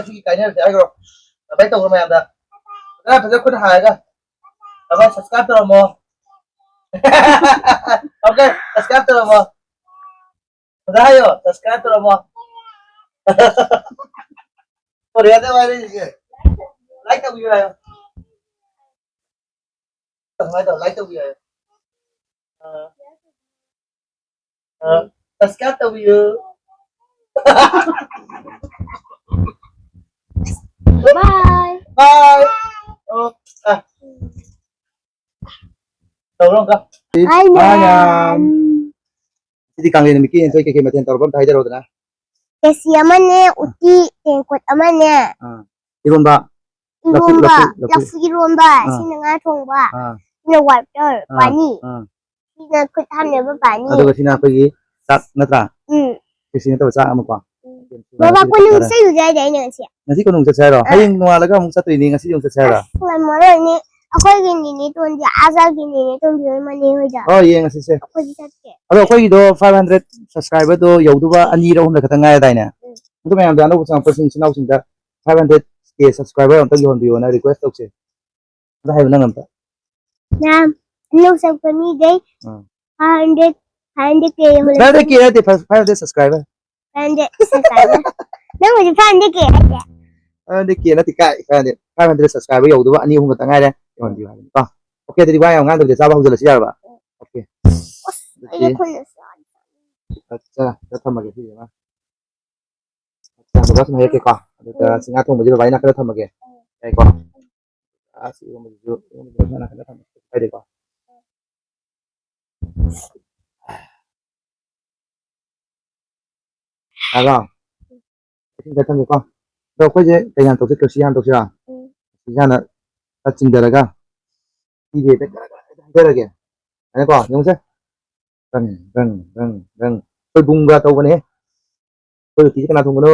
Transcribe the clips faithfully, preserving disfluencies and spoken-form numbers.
ꯁꯤꯒꯤ ꯀꯥꯏꯅꯔꯁꯦ ꯍꯥꯏꯈ꯭ꯔꯣ꯫ ꯀꯃꯥꯏꯅ ꯇꯧꯕ ꯃꯌꯥꯝꯗ? ꯈꯔ ꯐꯖ ꯈꯨꯠ ꯍꯥꯏꯔꯒ꯫ ꯑꯗꯣ subscribe ꯇꯧꯔꯝꯃꯣ꯫ ꯑꯣꯀꯦ, subscribe ꯇꯧꯔꯝꯃꯣ꯫ ꯐꯖ ꯍꯥꯏꯌꯣ, subscribe ꯇꯧꯔꯝꯃꯣ꯫ ꯀꯣꯔꯤꯌꯥꯗ ꯋꯥꯔꯤꯁꯦ꯫ Like ꯇꯧꯕꯤꯌꯨ ꯍꯥꯏꯌꯣ꯫ ꯀꯃꯥꯏꯅ ꯇꯧ? Like ꯇꯧꯕꯤꯌꯨ ꯍꯥꯏꯌꯣ꯫ ꯑ, ꯑ, subscribe ꯇꯧꯕꯤꯌꯨ꯫ Bye. Bye. ꯑꯣ, ꯑ꯫ ꯇꯧꯔꯣ ꯑꯃꯨꯛꯀ꯫ Hi, ma'am. ꯁꯤꯗꯤ ꯀꯥꯡꯂꯦꯟ ꯅꯨꯃꯤꯠꯀꯤ ꯑꯩꯈꯣꯏ ꯀꯩꯀꯩ ꯃꯊꯦꯜ ꯇꯧꯔꯕ ꯑꯝꯇ ꯍꯥꯏꯖꯔꯛꯑꯣꯗꯅ꯫ ꯈꯦꯆꯤ ꯑꯃꯅꯦ, ꯎꯇꯤ, ꯇꯦꯡꯀꯣꯠ ꯑꯃꯅꯦ꯫ ꯑꯥ꯫ ꯏꯔꯣꯝꯕ? ꯂꯐꯨ, ꯏꯔꯣꯝꯕ, ꯂꯐꯨ, ꯂꯐꯨ꯫ ꯂꯐꯨ ꯏꯔꯣꯝꯕ, ꯑꯥ꯫ ꯁꯤꯅ ꯉꯥ ꯊꯣꯡꯕ, ꯑꯥ꯫ ꯁꯤꯅ water, ꯑꯥ, ꯄꯥꯅꯤ꯫ ꯑꯥ꯫ ꯁꯤꯅ ꯈꯨꯠ ꯍꯥꯝꯅꯕ ꯄꯥꯅꯤ꯫ ꯑꯗꯨꯒ ꯁꯤꯅ ꯑꯩꯈꯣꯏꯒꯤ ꯆꯥꯛ ꯅꯠꯇ꯭ꯔꯥ? ꯎꯝ꯫ ꯈꯦꯆꯤ ꯅꯠꯇꯕ ꯆꯥꯛ ꯑꯃꯀꯣ꯫ ꯎꯝ꯫ ꯕꯕꯥ, ꯀꯣꯜ ꯂꯤꯛ ꯁꯦ ꯂꯨꯖ ꯌꯥꯏꯗꯤ ꯑꯩꯅ ꯉꯁꯤ꯫ ꯉꯁꯤ ꯀꯣꯅꯨꯡ ꯆꯠꯁꯦ ꯍꯥꯏꯔꯣ? ꯑꯥ꯫ ꯍꯌꯦꯡ ꯅꯣꯡꯉꯥꯜꯂꯒ ꯑꯃꯨꯛ ꯆꯠꯇꯣꯏꯅꯤ, ꯉꯁꯤꯗꯤ ꯑꯃꯨꯛ ꯆꯠꯁꯦ ꯍꯥꯏꯔꯣ? ꯑꯁ, ꯉꯝꯃꯔꯣꯏꯅꯦ꯫ ꯑꯩꯈꯣꯏꯒꯤ ꯅꯤꯅꯦ ꯇꯣꯟꯗꯤ, ꯑꯥꯖꯥꯒꯤ ꯅꯤꯅꯦ ꯇꯣꯟꯗꯤ ꯍꯣꯏ ꯃꯅꯦ ꯍꯣꯏꯗ꯫ ꯑꯣ, ꯌꯦꯡꯉꯁꯤꯁꯦ꯫ ꯑꯩꯈꯣꯏꯗꯤ ꯆꯠꯀꯦ꯫ ꯑꯗꯣ ꯑꯩꯈꯣꯏꯒꯤꯗꯣ five hundred subscriber ꯗꯣ ꯌꯧꯗꯧꯕ ꯑꯅꯤꯔ ꯑꯍꯨꯝꯂ ꯈꯛꯇ ꯉꯥꯏꯔꯗꯥꯏꯅꯦ? ꯎꯝ꯫ ꯑꯗꯨ ꯃꯌꯥꯝꯗꯣ ꯑꯅꯧꯕ ꯆꯪꯉꯛꯄꯁꯤꯡ ꯏꯆꯤꯟ ꯏꯅꯥꯎꯁꯤꯡꯗ five hundred K subscriber ꯑꯝꯇ ꯌꯧꯍꯟꯕꯤꯌꯣꯅ request ꯇꯧꯁꯦ꯫ ꯑꯗ ꯍꯥꯏꯌꯨ ꯅꯪ ꯑꯝꯇ꯫ ꯃꯌꯥꯝ, ꯑꯅꯧ ꯆꯪꯉꯛꯄ ꯃꯤꯈꯩ ꯑꯥ꯫ Five hundred, five hundred K ꯌꯧꯍꯜꯂꯁꯤ꯫ Five hundred K ꯅꯠꯇꯦ, five hundred subscriber꯫ Five hundred subscriber꯫ ꯅꯪ ꯍꯧꯖꯤꯛ five hundred K ꯍꯥꯏꯁꯦ? Five hundred K ꯅꯠꯇꯦ, ꯀꯥꯏ, five hundred, five hundred subscriber ꯌꯧꯗꯧꯕ ꯑꯅꯤ ꯑꯍꯨꯝ ꯈꯛꯇ ꯉꯥꯏꯔꯦ, ꯌꯧꯍꯟꯕꯤꯌꯨ ꯍꯥꯏꯕꯅꯤꯀꯣ꯫ Okay, ꯑꯗꯨꯗꯤ ꯋꯥ ꯌꯥꯝ ꯉꯥꯡꯗꯕꯤꯗ ꯆꯥꯕ ꯍꯧꯖꯤꯜꯂꯁꯤ ꯌꯥꯔꯕ? Okay꯫ ꯑꯁ, ꯑꯗꯨꯗꯤ ꯑꯩꯒꯤ ꯈꯨꯠꯅ ꯆꯥ-, ꯑꯠꯆꯥ, ꯁꯤꯗ ꯊꯝꯃꯒꯦ, ꯁꯤꯁꯤꯃ꯫ ꯑꯠꯆꯥ, ꯕꯕꯥ ꯁꯨꯝ ꯍꯥꯏꯔꯛꯀꯦꯀꯣ꯫ ꯑꯗꯨꯒ ꯎꯝ꯫ ꯁꯤ ꯉꯥ ꯊꯣꯡꯕꯁꯤ ꯕꯕꯥꯒꯤ ꯅꯥꯀꯟꯗ ꯊꯝꯃꯒꯦ꯫ ꯎꯝ꯫ ꯌꯥꯏꯀꯣ? ꯑꯁ, ꯏꯔꯣꯝꯕꯁꯤꯁꯨ, ꯏꯔꯣꯝꯕꯁꯤꯁꯨ ꯕꯕꯥꯒꯤ ꯅꯥꯀꯟꯗ ꯊꯝꯃꯒꯦ꯫ ꯀꯥꯏꯗꯦꯀꯣ? ꯇꯥꯕ꯭ꯔꯣ? ꯏꯁꯤꯡ ꯈꯔ ꯊꯝꯒꯦꯀꯣ꯫ ꯑꯗꯣ ꯑꯩꯈꯣꯏꯁꯦ ꯀꯩ ꯍꯥꯟꯅ ꯇꯧꯁꯤ? ꯈꯦꯆꯤ ꯍꯥꯟꯅ ꯇꯧꯁꯤꯔꯥ? ꯎꯝ꯫ ꯈꯦꯆꯤ ꯍꯥꯟꯅ ꯈꯔ ꯆꯤꯡꯊꯔꯒ ꯐꯤꯁꯦ ꯍꯦꯛꯇ ꯈꯔ ꯈꯔ ꯍꯩꯊꯔꯒꯦ꯫ ꯌꯥꯔꯦꯀꯣ? ꯌꯦꯡꯉꯨꯁꯦ꯫ ꯕ꯭ꯔꯪ, ꯕ꯭ꯔꯪ, ꯕ꯭ꯔꯪ, ꯕ꯭ꯔꯪ꯫ ꯁꯣꯏꯕꯨꯝꯒ ꯇꯧꯕꯅꯦ꯫ ꯑꯩꯈꯣꯏ ꯎꯇꯤꯁꯦ ꯀꯅꯥ ꯊꯣꯡꯕꯅꯣ?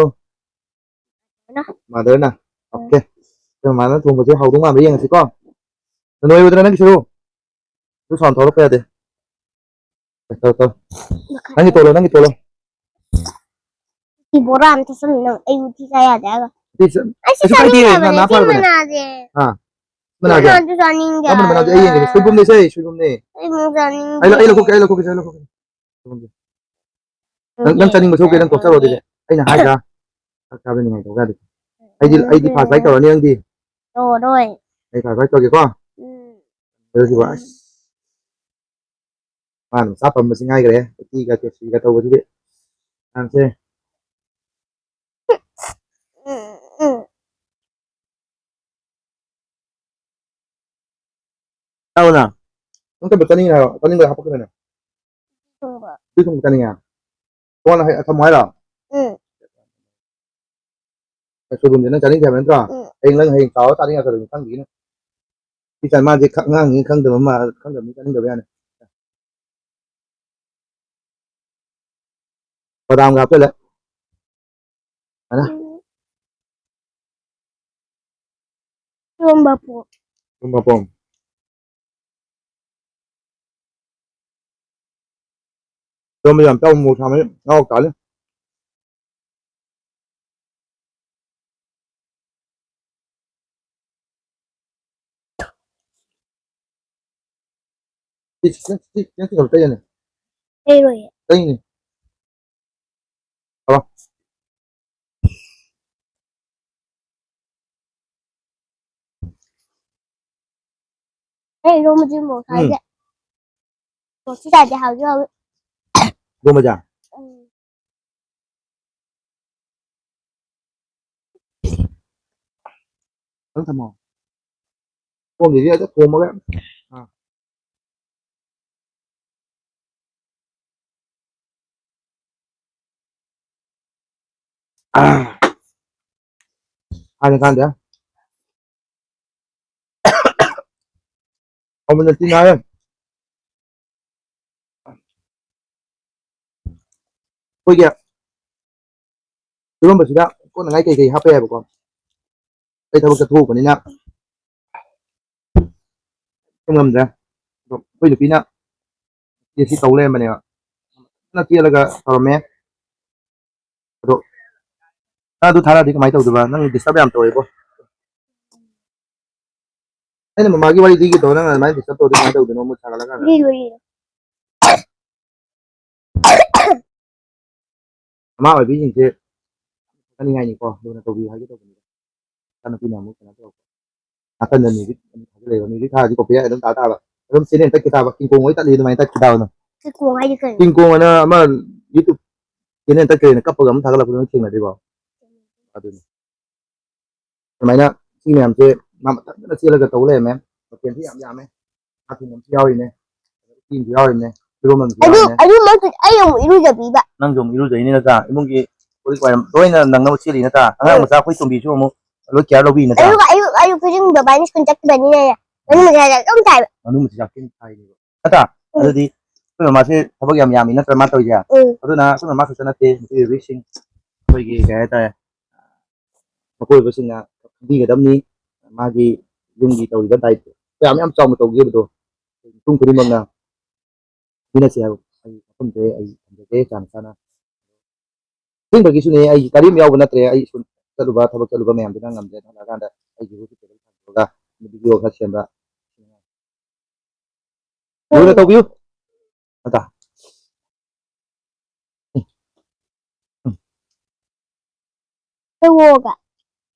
ꯃꯥꯗꯔꯅ꯫ ꯎꯝ꯫ Okay꯫ ꯑꯩꯈꯣꯏ ꯃꯥꯗꯔꯅ ꯊꯣꯡꯕꯁꯦ ꯍꯥꯎꯗꯧ ꯃꯥꯟꯕ꯭ꯔꯥ ꯌꯦꯡꯉꯁꯤꯀꯣ꯫ ꯅꯣꯏ ꯑꯣꯏꯗ꯭ꯔꯥ ꯅꯪꯒꯤ ꯁꯔꯨ? ꯑꯗꯨ sound ꯊꯣꯛꯂꯛꯄ ꯌꯥꯗꯦ꯫ ꯇꯧ, ꯇꯧ꯫ ꯅꯪꯒꯤ ꯇꯣꯂꯣ, ꯅꯪꯒꯤ ꯇꯣꯂꯣ꯫ ꯁꯤ ꯕꯣꯔꯥ ꯑꯝꯇ ꯆꯠꯂꯨ ꯅꯪ, ꯑꯩ ꯎꯇꯤ ꯆꯥ ꯌꯥꯗꯦ ꯍꯥꯏꯔꯒ꯫ ꯁꯤ ꯆ-, ꯑꯩꯁꯨ ꯀꯩꯁꯨ ꯀꯥꯏꯗꯦ, ꯆꯥꯅꯤꯡꯗꯕꯅꯦ, ꯅꯅꯥ ꯁꯤ ꯐꯔꯕꯅꯦ꯫ ꯃꯅꯥꯁꯦ꯫ ꯑꯥ, ꯃꯅꯥꯁꯦ? ꯃꯅꯥꯁꯨ ꯆꯥꯅꯤꯡꯗꯦ꯫ ꯀꯔꯝꯕ ꯃꯅꯥꯁꯦ? ꯑꯩ ꯌꯦꯡꯒꯦ꯫ ꯁꯣꯏꯕꯨꯝꯅꯦ ꯁꯦ, ꯁꯣꯏꯕꯨꯝꯅꯦ꯫ ꯑꯩ ꯑꯃꯨꯛ ꯆꯥꯅꯤꯡꯗꯦ꯫ ꯑꯩ ꯂꯧ-, ꯑꯩ ꯂꯧꯊꯣꯛꯀꯦ, ꯑꯩ ꯂꯧꯊꯣꯛꯀꯦ, ꯑꯩ ꯂꯧꯊꯣꯛꯀꯦ꯫ ꯁꯣꯏꯕꯨꯝꯁꯦ꯫ ꯅꯪ, ꯅꯪ ꯆꯥꯅꯤꯡꯕ ꯊꯣꯛꯀꯦ, ꯅꯪ ꯇꯣꯛꯆꯔꯣ ꯑꯗꯨꯗꯤ꯫ ꯑꯩꯅ ꯍꯥꯏꯗ꯭ꯔꯥ? ꯆꯥꯛ ꯆꯥꯕ ꯅꯤꯡꯉꯥꯏ ꯇꯧꯕ ꯌꯥꯗꯦ꯫ ꯑꯩꯗꯤ, ꯑꯩꯗꯤ first bite ꯇꯧꯔꯅꯤ, ꯅꯪꯗꯤ? ꯇꯧꯔꯣꯏ꯫ ꯑꯩ first bite ꯇꯧꯒꯦꯀꯣ꯫ ꯎꯝ꯫ ꯑꯗꯨꯗꯤ ꯋꯥ-, ꯑꯁ꯫ ꯃꯥꯅ ꯃꯆꯥ ꯄꯝꯕꯁꯤ ꯉꯥꯏꯈ꯭ꯔꯦ꯫ ꯎꯇꯤꯒ ꯈꯦꯆꯤꯒ ꯇꯧꯕꯁꯤꯗꯤ꯫ ꯌꯥꯝꯁꯦ꯫ ꯎꯝ, ꯎꯝ꯫ ꯇꯥꯎꯅ꯫ ꯅꯪ ꯀꯩꯅꯣ ꯆꯥꯅꯤꯡꯉꯦ ꯍꯥꯏꯔꯣ? ꯆꯥꯅꯤꯡꯕ ꯍꯥꯞꯄꯛꯀꯅꯤꯅꯦ꯫ ꯊꯣꯡꯕ꯫ ꯎꯇꯤ ꯊꯣꯡꯕ ꯆꯥꯅꯤꯡꯉꯦ? ꯀꯣꯟꯅ ꯍꯦꯛ ꯊꯝꯃꯣ ꯍꯥꯏꯔꯣ? ꯎꯝ꯫ ꯁꯣꯏꯕꯨꯝꯁꯦ ꯅꯪ ꯆꯥꯅꯤꯡꯗꯦ ꯍꯥꯏꯕ ꯅꯠꯇ꯭ꯔꯣ? ꯎꯝ꯫ ꯍꯌꯦꯡ ꯅꯪ ꯍꯌꯦꯡ ꯆꯥꯎꯔ ꯆꯥꯅꯤꯡꯉꯛꯀꯗꯣꯏꯅꯤ ꯈꯪꯗꯦꯅꯦ꯫ ꯁꯤ ꯆꯥ-, ꯃꯥꯁꯦ ꯈ-, ꯑꯉꯥꯡꯅꯤ ꯈꯪꯗꯕ ꯃꯥ-, ꯈꯪꯗꯕꯅꯤ ꯆꯥꯅꯤꯡꯗꯕ ꯌꯥꯅꯤ꯫ ꯕꯗꯥꯝꯒ ꯍꯥꯞꯆꯜꯂꯦ꯫ ꯑꯅ? ꯎꯝ꯫ ꯏꯔꯣꯝꯕ ꯄꯣ-, ꯏꯔꯣꯝꯕ ꯄꯣꯝ꯫ ꯏꯔꯣꯝꯕ ꯌꯥꯝ ꯆꯥꯎ ꯃꯣꯔꯣꯛ ꯁꯥꯃꯟ ꯉꯥꯎ ꯇꯥꯅꯤ꯫ ꯁꯤ, ꯁꯤ, ꯁꯤ, ꯁꯤ ꯈꯛꯇ ꯇꯩꯔꯅꯤ꯫ ꯇꯩꯔꯣꯏꯌꯦ꯫ ꯇꯩꯅꯤ꯫ ꯍꯥꯎ꯫ ꯑꯩ ꯏꯔꯣꯝꯕꯁꯦ ꯃꯣꯔꯣꯛ ꯎꯝ꯫ ꯁꯥꯏꯁꯦ꯫ ꯃꯣꯔꯣꯛꯁꯨ ꯁꯥꯏꯁꯦ ꯍꯥꯎꯁꯨ ꯍꯥꯎꯋꯤ꯫ ꯏꯔꯣꯝꯕꯁꯦ? ꯎꯝ꯫ ꯅꯪ ꯊꯝꯃꯣ꯫ ꯊꯣꯡꯒꯤꯁꯦ ꯍꯦꯛꯇ ꯊꯣꯝꯃꯒ꯫ ꯑꯥ꯫ ꯑꯥ꯫ ꯍꯥꯟꯅ ꯀꯥꯟꯗ꯫ ꯑꯃꯨꯟꯅ ꯆꯤꯟꯅꯔꯦ꯫ ꯑꯩꯈꯣꯏꯒꯤ ꯏꯔꯣꯝꯕꯁꯤꯗ ꯀꯣꯠꯅꯉꯥꯏ ꯀꯩꯀꯩ ꯍꯥꯞꯄ ꯌꯥꯏꯕꯀꯣ꯫ ꯑꯩ ꯊꯕꯛ ꯆꯠꯊꯣꯛꯎꯕꯅꯤꯅ ꯁꯦꯝ ꯉꯝꯗ꯭ꯔꯦ꯫ ꯑꯗꯣ ꯑꯩꯈꯣꯏ ꯅꯨꯄꯤꯅ ꯁꯤ ꯇꯧ ꯂꯩꯔꯝꯕꯅꯦꯕ꯫ ꯐꯖꯅ ꯆꯦꯜꯂꯒ ꯇꯧꯔꯝꯃꯦ꯫ ꯑꯗꯣ ꯅꯪ ꯑꯗꯨ ꯊꯥꯔꯛꯑꯗꯤ ꯀꯃꯥꯏꯅ ꯇꯧꯗꯣꯏꯕ? ꯅꯪ ꯗꯤꯁꯇꯔꯕ ꯌꯥꯝ ꯇꯧꯋꯦꯕꯣ꯫ ꯑꯩꯅ ꯃꯃꯥꯒꯤ ꯋꯥꯔꯤ ꯂꯤꯒꯦ ꯇꯧꯔ ꯅꯪ ꯑꯗꯨꯃꯥꯏꯅ ꯗꯤꯁꯇꯔꯕ ꯇꯧꯔꯗꯤ ꯀꯃꯥꯏꯅ ꯇꯧꯗꯣꯏꯅꯣ? ꯃꯨꯠ ꯁꯥꯒꯠꯂꯀꯥꯟꯗ꯫ ꯂꯤꯔꯣ, ꯂꯤꯔꯣ꯫ ꯃꯃꯥ ꯑꯣꯏꯕꯤꯁꯤꯡꯁꯦ ꯐꯅꯤꯡꯉꯥꯏꯅꯤꯀꯣ, ꯂꯨꯅ ꯇꯧꯕꯤꯌꯨ ꯍꯥꯏꯒꯦ ꯇꯧꯕꯅꯤꯗ꯫ ꯏꯆꯥꯅꯨꯄꯤꯅ ꯑꯃꯨꯛ ꯀꯩꯅꯣ ꯇꯧꯔꯛꯄ꯫ ꯅꯥꯀꯟꯗ ꯃ꯭ꯌꯨꯖꯤꯛ ꯑꯃꯨꯛ ꯊꯥꯖꯤꯜꯂꯛꯑꯦꯕ꯫ ꯃ꯭ꯌꯨꯖꯤꯛ ꯊꯥꯔꯗꯤ ꯀꯣꯄꯤꯔꯥꯏꯠ ꯑꯗꯨꯝ ꯇꯥ ꯇꯥꯕ꯫ ꯑꯗꯨꯝ ꯆꯦꯅꯦꯜ ꯇꯠꯈꯤ ꯇꯥꯕ꯫ ꯀꯤꯡ ꯀꯣꯡ ꯍꯣꯏ ꯇꯠꯂꯤ ꯑꯗꯨꯃꯥꯏꯅ ꯇꯠꯈꯤ ꯇꯥꯕ ꯑꯗꯨꯝ꯫ ꯀꯤꯡ ꯀꯣꯡ ꯍꯥꯏꯗꯤ ꯀꯩꯅꯣ? ꯀꯤꯡ ꯀꯣꯡ ꯑꯅ ꯑꯃ ꯌꯨꯇ꯭ꯌꯨꯕ ꯆꯦꯅꯦꯜ ꯇꯠꯈ꯭ꯔꯦꯅ ꯀꯞꯄꯒ ꯑꯃ ꯊꯥꯒꯠꯂꯛꯄꯗꯣ ꯅꯪ ꯊꯦꯡꯅꯗ꯭ꯔꯤꯕꯣ? ꯑꯗꯨꯅꯤ꯫ ꯑꯗꯨꯃꯥꯏꯅ ꯁꯤ ꯃꯌꯥꯝꯁꯦ ꯃꯥ ꯃꯊꯟꯇꯅ ꯆꯦꯜꯂꯒ ꯇꯧ ꯂꯩꯔꯝꯃꯦ꯫ ꯃꯊꯦꯜꯁꯤ ꯌꯥꯝ ꯌꯥꯝꯃꯦ꯫ ꯉꯥ ꯊꯣꯡꯕ ꯑꯃꯁꯨ ꯌꯥꯎꯔꯤꯅꯦ꯫ ꯎꯇꯤ ꯑꯃꯁꯨ ꯌꯥꯎꯔꯤꯅꯦ꯫ ꯏꯔꯣꯟꯕ ꯑꯃꯁꯨ ꯑꯗꯨ, ꯌꯥꯎꯔꯤꯅꯦ꯫ ꯑꯗꯨ ꯃꯛꯇꯨ ꯑꯩ ꯑꯃꯨꯛ ꯏꯔꯨꯖꯕꯤꯕ꯫ ꯅꯪꯁꯨ ꯑꯃꯨꯛ ꯏꯔꯨꯖꯩꯅꯤ ꯅꯠꯇ꯭ꯔꯥ? ꯏꯃꯨꯡꯒꯤ ꯋꯥꯔꯤ ꯋꯥꯏꯔꯝ ꯂꯣꯏꯅ ꯅꯪꯅꯕ ꯆꯦꯜꯂꯤ ꯅꯠꯇ꯭ꯔꯥ? ꯑꯉꯥꯡ ꯎꯝ꯫ ꯃꯆꯥ ꯑꯩꯈꯣꯏ ꯇꯣꯝꯕꯤꯁꯨ ꯑꯃꯨꯛ ꯂꯣꯏ ꯀꯤꯌꯥꯔ ꯂꯧꯕꯤ ꯅꯠꯇ꯭ꯔꯥ? ꯑꯌꯨꯛ, ꯑꯌꯨꯛ, ꯑꯌꯨꯛ ꯈꯨꯗꯤꯡ ꯕꯕꯥꯅ ꯁ꯭ꯀꯨꯜ ꯆꯠꯈꯤꯕꯅꯤꯅꯅꯦ, ꯉꯥꯅꯨ ꯃꯆꯤꯟꯖꯥꯛ ꯑꯗꯨꯝ ꯊꯥꯏꯕ꯫ ꯉꯥꯅꯨ ꯃꯆꯤꯟꯖꯥꯛ ꯊꯤꯅ ꯊꯥꯏꯅꯦꯕ꯫ ꯅꯠꯇ꯭ꯔꯥ? ꯎꯝ꯫ ꯑꯗꯨꯗꯤ ꯑꯩꯈꯣꯏ ꯃꯃꯥꯁꯦ ꯊꯕꯛ ꯌꯥꯝ ꯌꯥꯝꯃꯤ ꯅꯠꯇ꯭ꯔꯥ ꯃꯥ ꯇꯧꯔꯤꯁꯦ? ꯎꯝ꯫ ꯑꯗꯨꯅ ꯑꯩꯈꯣꯏ ꯃꯃꯥ ꯈꯛꯇ ꯅꯠꯇꯦ, ꯅꯨꯄꯤ ꯑꯣꯏꯕꯤꯁꯤꯡ, ꯑꯩꯈꯣꯏꯒꯤ ꯀꯩ ꯍꯥꯏꯇꯥꯔꯦ, ꯃꯄꯨꯔꯣꯏꯕꯁꯤꯡꯅ ꯈꯪꯕꯤꯒꯗꯕꯅꯤ꯫ ꯃꯥꯒꯤ ꯌꯨꯝꯒꯤ ꯇꯧꯔꯤꯕ ꯗꯥꯏꯠꯇꯣ ꯀꯌꯥꯝ ꯌꯥꯝ ꯆꯥꯎꯅ ꯇꯧꯒꯦ ꯍꯥꯏꯕꯗꯣ ꯃꯤꯄꯨꯝ ꯈꯨꯗꯤꯡꯃꯛꯅ ꯈꯪꯃꯤꯟꯅꯁꯤ ꯍꯥꯏꯕ ꯑꯩ ꯋꯥꯐꯝꯁꯦ ꯑꯩ ꯊꯝꯖꯒꯦ ꯆꯥꯅ ꯆꯥꯅ꯫ ꯑꯁꯦꯡꯕꯒꯤꯁꯨꯅꯦ, ꯑꯩ ꯀꯔꯤꯝ ꯌꯥꯎꯕ ꯅꯠꯇ꯭ꯔꯦ꯫ ꯑꯩ ꯁ꯭ꯀꯨꯜ ꯆꯠꯂꯨꯕ, ꯊꯕꯛ ꯆꯠꯂꯨꯕ ꯃꯌꯥꯝꯗꯨꯅ ꯉꯝꯗ꯭ꯔꯦ꯫ ꯍꯜꯂꯛꯑꯀꯥꯟꯗ ꯑꯩꯒꯤ ꯍꯧꯖꯤꯛ ꯇꯦꯕꯜ ꯊꯥꯡꯗꯣꯛꯑꯒ ꯚꯤꯗꯤꯑꯣ ꯈꯔ ꯁꯦꯝꯕ꯫ ꯂꯨꯅ ꯇꯧꯕꯤꯌꯨ꯫ ꯑꯗ꯫ ꯍꯦꯛ ꯑꯣꯛꯑꯒ꯫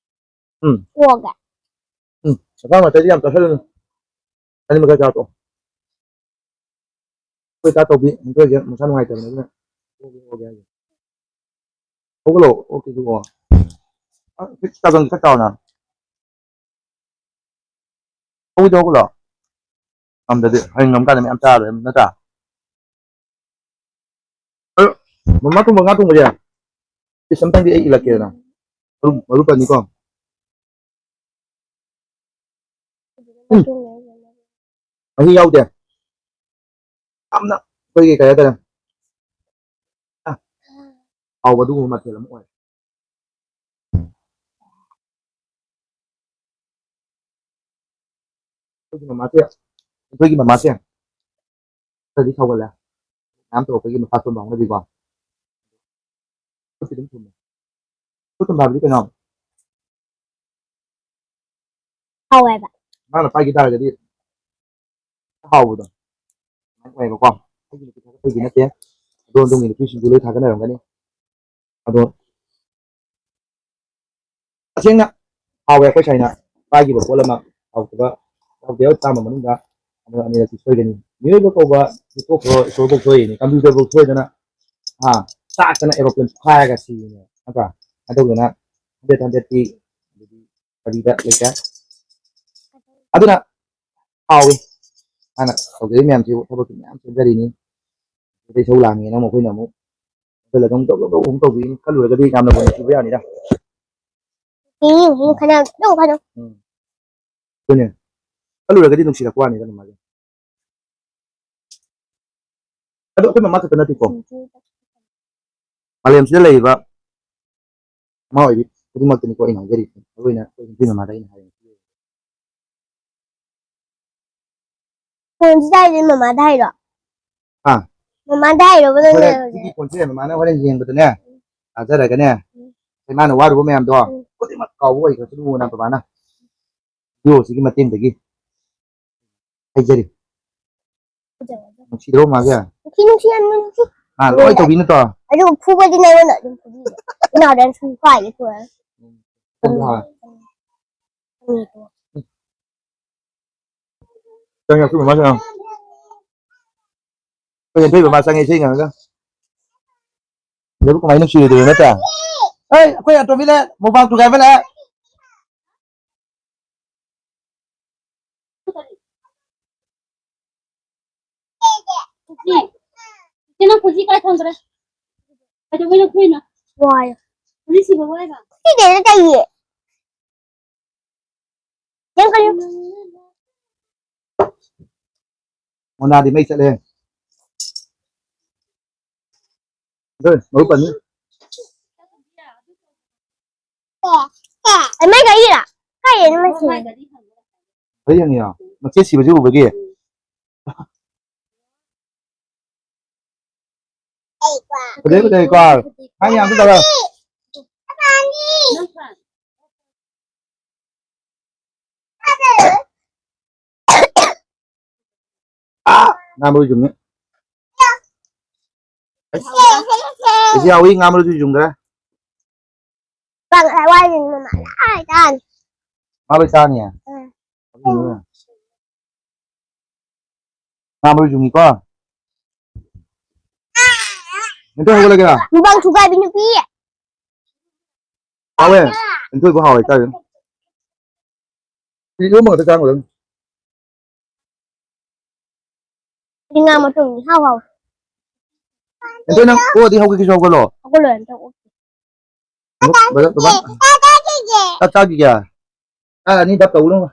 ꯎꯝ꯫ ꯑꯣꯛꯑꯒ꯫ ꯎꯝ꯫ ꯑꯉꯥꯡ ꯑꯇꯩꯗꯤ ꯌꯥꯝ ꯆꯥꯁꯤꯜꯂꯨꯅꯨ꯫ ꯑꯅꯤꯃꯛ ꯈꯔ ꯆꯥꯊꯣꯛꯑꯣ꯫ ꯑꯩꯈꯣꯏ ꯆꯥ ꯇꯧꯕꯤ, ꯑꯩꯈꯣꯏꯁꯦ ꯃꯁꯥ ꯅꯨꯡꯉꯥꯏꯇꯕꯅꯤ, ꯑꯗꯨꯅ ꯑꯣꯛꯑꯒꯦ, ꯑꯣꯛꯑꯒꯦ ꯍꯥꯏꯁꯦ꯫ ꯍꯧꯒꯠꯂꯣ, ꯑꯣꯛꯀꯤꯗꯨꯕꯣ꯫ ꯑ, ꯆꯥꯒꯪ ꯈꯔ ꯆꯥꯎꯅ꯫ ꯍꯧꯒꯠꯂꯣ, ꯍꯧꯒꯠꯂꯣ꯫ ꯉꯝꯗ꯭ꯔꯗꯤ ꯍꯌꯦꯡ ꯉꯝꯀꯥꯟꯗ ꯃꯌꯥꯝ ꯆꯥꯔ ꯂꯣꯏꯔꯦ, ꯅꯠꯇ꯭ꯔꯥ? ꯑ, ꯃꯃꯥ ꯊꯣꯡꯕ ꯉꯥ ꯊꯣꯡꯕꯁꯦ ꯄꯤꯁ ꯑꯝꯇꯪꯗꯤ ꯑꯩ ꯏꯜꯂꯛꯀꯦꯗꯅ꯫ ꯃꯔꯨ, ꯃꯔꯨ ꯄꯟꯅꯤꯀꯣ꯫ ꯎꯝ꯫ ꯃꯍꯤ ꯌꯥꯎꯗꯦ꯫ ꯌꯥꯝꯅ ꯑꯩꯈꯣꯏꯒꯤ ꯀꯩ ꯍꯥꯏꯇꯥꯔꯦ, ꯑ, ꯍꯥꯎꯕ ꯑꯗꯨꯒꯨꯝꯕ ꯃꯊꯦꯜ ꯑꯃ ꯑꯣꯏ꯫ ꯑꯩꯈꯣꯏꯒꯤ ꯃꯃꯥꯁꯦ, ꯑꯩꯈꯣꯏꯒꯤ ꯃꯃꯥꯁꯦ ꯈꯔꯗꯤ ꯁꯥꯎꯒꯜꯂꯦ꯫ ꯃꯌꯥꯝ ꯇꯧꯔꯛꯄꯒꯤ ꯃꯁꯥ ꯁꯣꯟꯕ ꯍꯧꯅꯕꯤꯀꯣ꯫ ꯈꯨꯠꯇꯤ ꯑꯗꯨꯝ ꯊꯨꯝꯃꯦ꯫ ꯈꯨꯠ ꯊꯨꯝ ꯍꯥꯏꯕꯗꯤ ꯀꯩꯅꯣ? ꯍꯥꯎꯋꯦꯕ꯫ ꯃꯥꯅ ꯄꯥꯏꯈꯤ ꯇꯥꯔꯒꯗꯤ ꯍꯥꯎꯕꯗꯣ ꯑꯗꯨꯃꯥꯏꯅ ꯑꯣꯏꯌꯦꯕꯀꯣ꯫ ꯑꯩꯒꯤ ꯅꯨꯄꯤ ꯊꯥꯒꯠꯄꯒꯤ ꯅꯠꯇꯦ, ꯑꯗꯣ ꯑꯗꯣꯝꯒꯤ ꯅꯨꯄꯤꯁꯤꯡꯁꯨ ꯂꯣꯏ ꯊꯥꯒꯠꯅꯔꯝꯒꯅꯤ꯫ ꯑꯗꯣ ꯇꯁꯦꯡꯅ ꯍꯥꯎꯋꯦ꯫ ꯑꯩꯈꯣꯏ ꯁꯥꯏꯅ ꯄꯥꯏꯈꯤꯕ ꯄꯣꯠ ꯑꯃ ꯍꯥꯎꯇꯕ ꯌꯥꯎꯗꯦ꯫ ꯆꯥꯝꯃ ꯃꯅꯨꯡꯗ ꯑꯃꯨꯔꯛ ꯑꯅꯤꯔꯛꯇꯤ ꯁꯣꯏꯒꯅꯤ꯫ ꯃꯤꯑꯣꯏꯕ ꯀꯧꯕ ꯃꯤꯇꯣꯞ ꯈꯔ ꯏꯁꯣꯔꯐꯧ ꯁꯣꯏꯔꯤꯅꯤ꯫ ꯀꯝꯄ꯭ꯌꯨꯇꯔꯐꯧ ꯁꯣꯏꯗꯅ, ꯍꯥ, ꯆꯥꯛꯇꯅ aeroplane ꯐꯥꯏꯔꯒ ꯁꯤꯔꯤꯅꯦ, ꯅꯠꯇ꯭ꯔꯥ? ꯑꯗꯨꯗꯨꯅ hundred hundredꯇꯤ ꯑꯗꯨꯗꯤ ꯀꯔꯤꯗ ꯂꯩꯇꯦ꯫ ꯑꯗꯨꯅ ꯍꯥꯎꯏ꯫ ꯃꯥꯅ ꯇꯧꯖꯔꯤ ꯃꯌꯥꯝꯁꯤꯕꯨ ꯊꯕꯛꯁꯨ ꯃꯌꯥꯝ ꯆꯦꯟꯖꯔꯤꯅꯤ꯫ ꯑꯗꯩ ꯏꯁꯧ ꯂꯥꯡꯉꯦꯅ ꯑꯃꯨꯛ ꯑꯩꯈꯣꯏꯅ ꯑꯃꯨꯛ ꯈꯜꯂꯒ ꯑꯃꯨꯛ ꯇꯧ ꯇꯧ ꯇꯧ ꯑꯃꯨꯛ ꯇꯧꯕꯤꯅꯤ꯫ ꯈꯜꯂꯨꯔꯒꯗꯤ ꯌꯥꯝꯅ ꯅꯨꯡꯁꯤꯕ ꯌꯥꯅꯤꯗ꯫ ꯃꯤ ꯃꯤ ꯈꯠꯅ ꯑꯗꯨꯝ ꯈꯠꯅꯧ꯫ ꯎꯝ꯫ ꯑꯗꯨꯅꯦ꯫ ꯈꯜꯂꯨꯔꯒꯗꯤ ꯅꯨꯡꯁꯤꯔꯛꯄ ꯋꯥꯅꯤꯗ ꯑꯗꯨꯃꯥꯏꯅ꯫ ꯑꯗꯣ ꯑꯩꯈꯣꯏ ꯃꯃꯥ ꯈꯛꯇ ꯅꯠꯇꯦꯀꯣ꯫ ꯃꯥꯂꯦꯝꯁꯤꯗ ꯂꯩꯔꯤꯕ ꯃꯃꯥ ꯑꯣꯏꯕꯤ ꯈꯨꯗꯤꯡꯃꯛꯇꯅꯤꯀꯣ ꯑꯩꯅ ꯍꯥꯏꯖꯔꯤꯁꯦ꯫ ꯃꯔꯨ ꯑꯣꯏꯅ ꯑꯩꯈꯣꯏ ꯅꯨꯄꯤ ꯃꯃꯥꯗ ꯑꯩꯅ ꯍꯥꯏꯔꯤꯁꯦ꯫ ꯐꯣꯟꯁꯤ ꯆꯥꯏꯁꯦ ꯃꯃꯥꯗ ꯍꯥꯏꯔꯣ? ꯍꯥ? ꯃꯃꯥꯗ ꯍꯥꯏꯔꯣꯕ ꯅꯪꯅ ꯍꯣꯔꯦꯟ ꯍꯧꯖꯤꯛ? ꯁꯤꯒꯤ ꯐꯣꯟꯁꯦ ꯃꯃꯥꯅ ꯍꯣꯔꯦꯟ ꯌꯦꯡꯕꯗꯅꯦ, ꯎꯝ꯫ ꯇꯥꯖꯔꯒꯅꯦ, ꯎꯝ꯫ ꯏꯃꯥꯅ ꯋꯥꯔꯨꯕ ꯃꯌꯥꯝꯗꯣ ꯎꯝ꯫ ꯈꯨꯗꯤꯡꯃꯛ ꯀꯥꯎꯕ ꯑꯣꯏꯈ꯭ꯔꯁꯅꯨꯅ ꯕꯕꯥꯅ ꯚꯤꯗꯤꯑꯣꯁꯤꯒꯤ ꯃꯇꯦꯡꯗꯒꯤ ꯍꯥꯏꯖꯔꯤ꯫ ꯐꯖꯕ꯫ ꯅꯨꯡꯁꯤꯗ꯭ꯔꯣ ꯃꯥꯁꯦ? ꯅꯨꯡꯁꯤ, ꯅꯨꯡꯁꯤ, ꯌꯥꯝ ꯅꯨꯡꯁꯤ꯫ ꯃꯥ ꯂꯣꯏ ꯇꯧꯕꯤ ꯅꯠꯇ꯭ꯔꯣ? ꯑꯗꯨꯒ ꯐꯨꯕꯗꯤ ꯅꯉꯣꯟꯗ ꯑꯗꯨꯝ ꯐꯨꯕꯤꯕ꯫ ꯏꯅꯥꯎꯗ ꯁꯨꯝ ꯐꯥꯏꯌꯦ ꯊꯣꯛꯑꯦ꯫ ꯎꯝ꯫ ꯎꯝ꯫ ꯎꯝ꯫ ꯆꯪꯉꯦ, ꯑꯩꯈꯣꯏ ꯃꯃꯥ ꯆꯪꯉꯦ꯫ ꯑꯩꯈꯣꯏ ꯍꯦꯟꯊꯣꯏ ꯃꯃꯥ ꯆꯪꯉꯦ ꯏꯁꯩ ꯉꯪꯉꯒ꯫ ꯁꯤꯗꯕꯨ ꯀꯃꯥꯏꯅ ꯅꯨꯡꯁꯤꯔꯣꯏꯗꯣꯏꯅꯣ ꯅꯠꯇ꯭ꯔꯥ? ꯍꯩ, ꯑꯩꯈꯣꯏ ꯑꯇꯣꯝꯕꯤ ꯂꯥꯛꯑꯦ, ꯃꯨꯛꯕꯥꯡ ꯊꯨꯒꯥꯏꯕ ꯂꯥꯛꯑꯦ꯫ ꯈꯨꯖꯤ꯫ ꯏꯆꯦ, ꯅꯪ ꯈꯨꯖꯤ ꯀꯥꯏ ꯊꯝꯈ꯭ꯔꯦ? ꯀꯩꯗꯧꯕꯩ ꯂꯧꯊꯣꯛꯏꯅꯣ? ꯋꯥꯏ꯫ ꯈꯨꯖꯤ ꯁꯤꯕ ꯋꯥꯏꯕ? ꯁꯤꯗꯩꯗ ꯇꯩꯌꯦ꯫ ꯅꯪ ꯀꯔꯤ? ꯃꯣꯅꯥꯗꯤ ꯃꯩ ꯆꯠꯂꯦ꯫ ꯑꯗꯨ ꯃꯔꯨꯞ ꯄꯟꯅꯤ꯫ ꯑꯦ, ꯑꯦ, ꯃꯩ ꯀꯔꯤꯔꯥ? ꯀꯥꯏꯗꯩꯅꯣ ꯃꯩ ꯁꯤꯕ? ꯀꯔꯤ ꯌꯦꯡꯉꯤꯅꯣ? ꯃꯆꯦ ꯁꯤꯕꯁꯤ ꯎꯕꯒꯤ? ꯐꯖꯩ, ꯐꯖꯩꯀꯣ꯫ ꯍꯥꯏ ꯃꯌꯥꯝꯁꯨ ꯇꯧꯔꯣ꯫ ꯅꯪ ꯐꯥꯟ꯫ ꯑꯥ! ꯉꯥ ꯃꯔꯨ ꯌꯨꯡꯉꯤ꯫ ꯑꯩꯁ! ꯏꯆꯦ ꯍꯥꯎꯏ, ꯉꯥ ꯃꯔꯨꯁꯨ ꯌꯨꯡꯈ꯭ꯔꯦ꯫ ꯀꯥꯡ ꯍꯋꯥꯏ ꯌꯨꯡꯕ ꯃꯥꯜꯂꯦ꯫ ꯑꯥ, ꯆꯥꯅꯤ꯫ ꯃꯥ ꯂꯣꯏ ꯆꯥꯅꯤꯌꯦ? ꯎꯝ꯫ ꯎꯝ꯫ ꯉꯥ ꯃꯔꯨ ꯌꯨꯡꯉꯤꯀꯣ꯫ ꯅꯦꯇꯣꯟ ꯍꯧꯒꯠꯂꯒꯦꯔꯥ? ꯃꯨꯛꯕꯥꯡ ꯊꯨꯒꯥꯏꯕꯤ ꯅꯨꯄꯤ꯫ ꯍꯥꯎꯋꯦ꯫ ꯅꯦꯇꯣꯟꯕꯨ ꯍꯥꯎꯋꯦ ꯆꯥꯒꯤꯅꯨ꯫ ꯁꯤ ꯏꯔꯣꯝꯕ ꯈꯛꯇ ꯆꯥꯔꯝꯒꯗꯕꯅꯤ꯫ ꯁꯤ ꯉꯥ ꯃꯇꯨꯝ ꯏꯍꯥꯎ ꯍꯥꯎ꯫ ꯅꯦꯇꯣꯟ ꯅꯪ ꯑꯣꯛꯑꯗꯤ ꯍꯧꯒꯠꯀꯦꯁꯨ ꯍꯧꯒꯠꯂꯣ꯫ ꯍꯧꯒꯠꯂꯣꯏ ꯑꯝꯇ ꯑꯣꯛꯀꯦ꯫ ꯕꯖꯥꯔ ꯕꯖꯥꯔ ꯆꯥꯛ ꯆꯥꯈꯤꯒꯦ꯫ ꯆꯥꯛ ꯑꯅꯤ ꯗꯞ ꯇꯧꯅꯕ꯫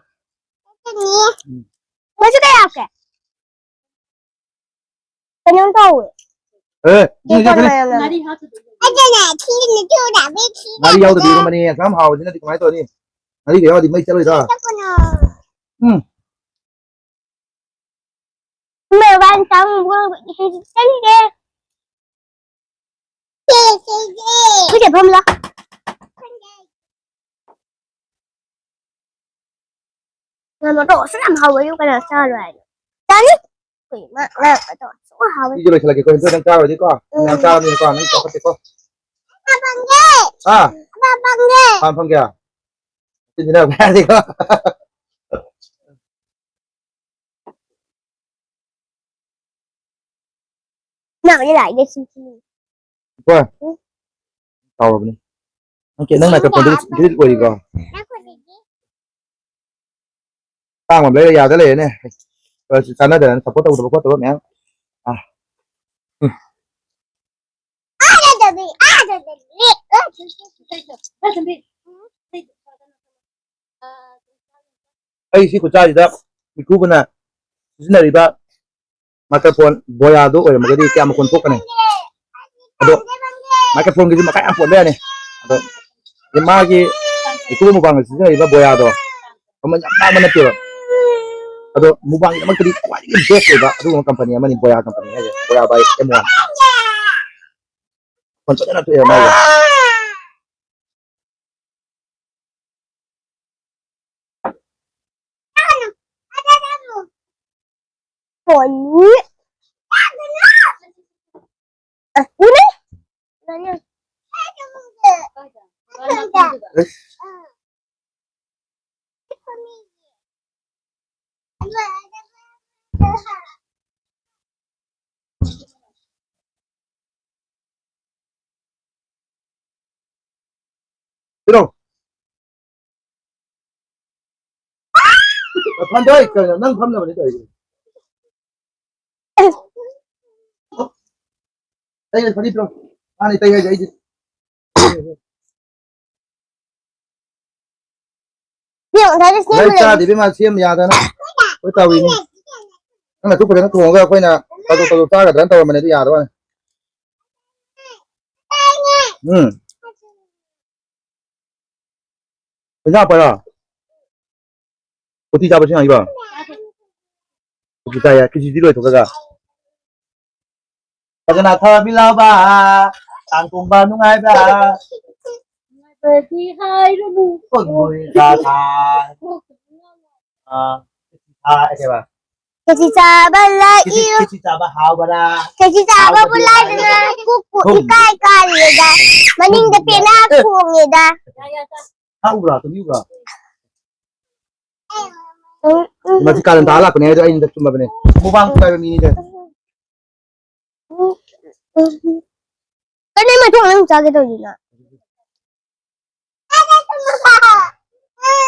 ꯎꯝ꯫ ꯃꯁꯤ ꯀꯩ ꯍꯥꯞꯀꯦ? ꯀꯩꯅꯣꯝ ꯇꯧꯋꯦ꯫ ꯑꯦ, ꯏꯁꯤꯡ ꯕꯦꯁꯣꯟ ꯍꯩꯖꯤꯜꯂꯛꯀꯅꯤ꯫ ꯃꯌꯥꯝ ꯌꯥꯎꯋꯦ꯫ ꯑꯗꯨꯅ ꯊꯤꯅ ꯆꯨꯗ, ꯃꯤ ꯊꯤꯅ ꯉꯥꯔꯤ ꯌꯥꯎꯗꯕꯤ ꯆꯨꯗ꯫ ꯏꯔꯣꯝꯕꯅꯦ꯫ ꯑꯁꯨꯛ ꯌꯥꯝ ꯍꯥꯎꯕꯁꯤꯅꯗꯤ ꯀꯃꯥꯏꯅ ꯇꯧꯅꯤ? ꯉꯥꯔꯤꯒ ꯌꯥꯎꯔꯗꯤ ꯃꯩ ꯆꯠꯂꯣꯏꯗ꯭ꯔꯥ? ꯆꯠꯀꯅꯣ꯫ ꯎꯝ꯫ ꯃꯣꯏ ꯋꯥꯟ ꯇꯥꯎꯟ ꯆꯪꯗꯦ꯫ ꯁꯤ, ꯁꯤ, ꯁꯤ꯫ ꯁꯤ ꯆꯠꯐꯝꯂꯣ꯫ ꯉꯥ ꯃꯇꯣꯛ ꯑꯁꯨꯛ ꯌꯥꯝ ꯍꯥꯎꯕꯗꯨ ꯀꯅꯥ ꯆꯥꯔꯣꯏ ꯍꯥꯏꯅꯣ? ꯆꯥꯅꯤ꯫ ꯑꯩꯈꯣꯏ ꯏꯃꯥ ꯉꯥ ꯃꯇꯣꯛ ꯑꯁꯨꯛ ꯍꯥꯎꯕꯗꯨ꯫ ꯁꯤꯁꯨ ꯂꯣꯏꯁꯤꯜꯂꯒꯦꯀꯣ, ꯏꯟꯗꯣ ꯅꯪ ꯆꯥꯔꯨꯔꯗꯤꯀꯣ꯫ ꯎꯝ꯫ ꯌꯥꯝ ꯆꯥꯔꯕꯅꯤꯅꯀꯣ, ꯅꯪ ꯆꯥꯎꯈꯠꯇꯦꯀꯣ꯫ ꯄꯥ ꯐꯪꯒꯦ꯫ ꯍꯥ? ꯄꯥ ꯐꯪꯒꯦ꯫ ꯄꯥ ꯐꯪꯒꯦ? ꯁꯤꯁꯤꯅ ꯌꯥꯗꯦꯀꯣ꯫ ꯅꯪ ꯑꯣꯏꯅ ꯂꯥꯛꯏꯅꯦ ꯁꯤ, ꯁꯤ꯫ ꯀꯣ? ꯎꯝ꯫ ꯀꯥꯎꯔꯕꯅꯤ꯫ ꯅꯪ ꯀꯦ-, ꯅꯪ ꯃꯥꯏꯀ꯭ꯔꯣꯐꯣꯟꯗꯨ ꯗꯤꯂꯤꯠ ꯑꯣꯏꯔꯤꯕ꯭ꯔꯣ? ꯉꯥꯏꯈꯣ ꯑꯗꯨꯗꯤ꯫ ꯇꯥꯡꯕ ꯑꯃ ꯂꯩꯔꯦ, ꯌꯥꯗ ꯂꯩꯔꯦꯅꯦ꯫ ꯀꯥꯟꯅꯗꯅ ꯁꯞꯄꯣꯔꯠ ꯇꯧꯗꯕ ꯈꯣꯠꯇꯕ ꯃꯌꯥꯝ꯫ ꯑꯥ꯫ ꯎꯝ꯫ ꯑꯩ ꯁꯤ ꯈꯨꯠꯁꯥꯁꯤꯗ ꯏꯀꯨꯕꯅ ꯁꯤꯖꯤꯟꯅꯔꯤꯕ ꯃꯥꯏꯀ꯭ꯔꯣꯐꯣꯟ ꯕꯣꯌꯥꯗꯣ ꯑꯣꯏꯔꯝꯃꯒꯗꯤ ꯀꯌꯥ ꯃꯈꯣꯟ ꯊꯣꯛꯀꯅꯤ? ꯑꯗꯣ ꯃꯥꯏꯀ꯭ꯔꯣꯐꯣꯟꯒꯤꯁꯨ ꯃꯈꯥ ꯌꯥꯝ ꯄꯣꯟꯕ ꯌꯥꯅꯤ꯫ ꯑꯗꯣ ꯃꯥꯒꯤ ꯏꯀꯨꯕ ꯃꯨꯛꯕꯥꯡꯗ ꯁꯤꯖꯤꯟꯅꯔꯤꯕ ꯕꯣꯌꯥꯗꯣ ꯃꯃꯜ ꯌꯥꯝ ꯇꯥꯡꯕ ꯅꯠꯇꯦꯕ꯫ ꯑꯗꯣ ꯃꯨꯛꯕꯥꯡꯒꯤꯗꯃꯛꯇꯗꯤ ꯈ꯭ꯋꯥꯏꯗꯒꯤ ꯕꯦꯁ ꯑꯣꯏꯕ ꯑꯗꯨꯒꯨꯝꯕ ꯀꯝꯄꯅꯤ ꯑꯃꯅꯤ ꯕꯣꯌꯥ ꯀꯝꯄꯅꯤ ꯍꯥꯏꯁꯦ, ꯕꯣꯌꯥ by ꯑꯦꯝ ꯋꯥꯟ꯫ ꯐꯣꯟ ꯐꯖꯅ ꯊꯣꯛꯑꯦ ꯃꯥꯒꯤ꯫ ꯐꯣꯟꯅꯤ꯫ ꯑꯁ, ꯎꯅꯦ꯫ ꯑꯁ꯫ ꯄꯤꯔꯛꯑꯣ꯫ ꯐꯝꯗꯣꯏ ꯀꯩꯅꯣ? ꯅꯪ ꯐꯝꯅꯕꯅꯤ ꯇꯧꯔꯤꯁꯦ꯫ ꯑꯩꯅ ꯐꯅꯤ ꯄꯤꯔꯛꯑꯣ꯫ ꯃꯥꯅꯤ ꯇꯩ ꯍꯥꯏꯁꯦ ꯑꯩꯗꯤ꯫ ꯉꯁꯥꯏ ꯆꯥꯗꯦ ꯏꯕꯦꯝꯃ, ꯁꯦꯝ ꯌꯥꯗꯅ꯫ ꯍꯣꯏ, ꯇꯧꯔꯤꯅꯤ꯫ ꯅꯪꯅ ꯑꯗꯨꯛ ꯐꯖꯅ ꯊꯣꯡꯉꯒ ꯑꯩꯈꯣꯏꯅ ꯀꯗꯧ ꯀꯗꯧ ꯆꯥꯒꯗ꯭ꯔꯅ ꯇꯧꯔꯝꯕꯅꯦ, ꯑꯗꯨ ꯌꯥꯗꯕ ꯋꯥꯅꯤ꯫ ꯎꯝ꯫ ꯏꯟꯖꯥꯡ ꯍꯥꯞꯄꯔꯣ? ꯎꯇꯤ ꯆꯥꯕꯁꯨ ꯌꯥꯏꯕ? ꯎꯇꯤ ꯆꯥ ꯌꯥꯏ, ꯈꯦꯆꯤꯗꯤ ꯂꯣꯏꯊꯣꯛꯈ꯭ꯔꯒ꯫ ꯐꯖꯅ ꯊꯥꯕꯤꯂꯥꯎꯕ, ꯀꯥꯡ ꯇꯣꯡꯕ ꯅꯨꯡꯉꯥꯏꯕ꯫ ꯅꯨꯡꯉꯥꯏꯕꯗꯤ ꯍꯥꯏꯔꯨꯅꯨ꯫ ꯀꯣꯟꯃꯣꯏ ꯆꯥ ꯊꯥ꯫ ꯑꯥ, ꯈꯦꯆꯤ ꯊꯥ, ꯀꯩꯕ? ꯈꯦꯆꯤ ꯆꯥꯕ ꯂꯥꯛꯏ꯫ ꯈꯦꯆꯤ, ꯈꯦꯆꯤ ꯆꯥꯕ ꯍꯥꯎꯕꯔꯥ? ꯈꯦꯆꯤ ꯆꯥꯕꯕꯨ ꯍꯥꯎꯕꯗꯤ ꯂꯥꯏꯗꯅ ꯍꯥꯏꯔꯨꯅꯨ꯫ ꯄꯨꯛꯄꯨ ꯊꯨꯝ꯫ ꯏꯀꯥꯏ ꯀꯥꯏꯔꯦꯗ꯫ ꯃꯅꯤꯡꯗ ꯄꯦꯅꯥ ꯈꯣꯡꯉꯦꯗ꯫ ꯊꯥꯛꯎꯕ꯭ꯔꯥ? ꯇꯨꯝꯕꯤꯌꯨꯕ꯭ꯔꯥ? ꯎꯝ, ꯎꯝ꯫ ꯃꯁꯤ ꯀꯥꯔꯟ ꯇꯥ ꯂꯥꯛꯄꯅꯦ ꯍꯥꯏꯗꯣ ꯑꯩꯅ ꯆꯨꯝꯃꯕꯅꯦ꯫ ꯃꯨꯛꯕꯥꯡ ꯊꯨꯒꯥꯏꯕ ꯃꯤꯅꯤꯗ꯫ ꯎꯝ, ꯎꯝ, ꯎꯝ꯫ ꯀꯩꯅꯣ ꯃꯇꯣꯡ ꯅꯪ ꯆꯥꯒꯦ ꯇꯧꯔꯤꯗꯨꯅ?